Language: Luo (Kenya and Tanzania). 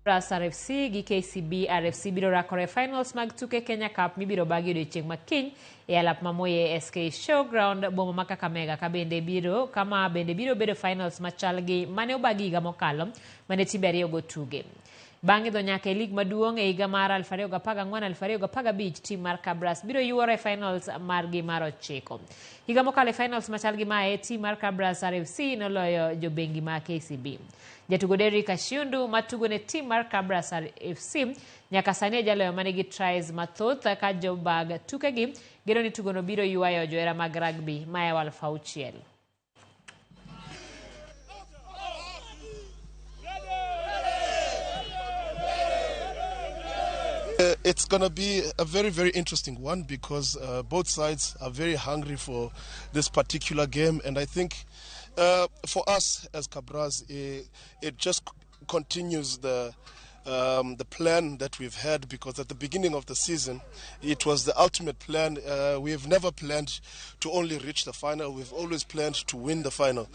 Kabras RFC gi KCB RFC biro rakore e finals mag tuke Kenya Cup mibiro bagi odiochieng' ma kiny e alap ma Moi ASK Showground boma ma Kakamega ka bende biro kama bende biro bedo finals machal gi mane obagi higa mokalo mane timbe ariyogo tuge. Bang' idho nyaka e lig maduong' e higa mar 2014-2015 tim mar Kabras biro yuoro e finals margi mar ochiko. Higa mokalo e finals machal gi mae tim mar Kabras RFC noloyo jobengi ma KCB. Jatugo Derrick Ashiundu matugo ne tim mar Kabras FC nyaka sani e jaloyo manigi tries mathoth ka jobag tukegi geno ni tugono biro ywayo johera mag rugby mayawo 6,000. It's going to be a very, very interesting one because both sides are very hungry for this particular game. And I think for us as Kabras, it just continues the plan that we've had, because at the beginning of the season, it was the ultimate plan. We have never planned to only reach the final. We've always planned to win the final.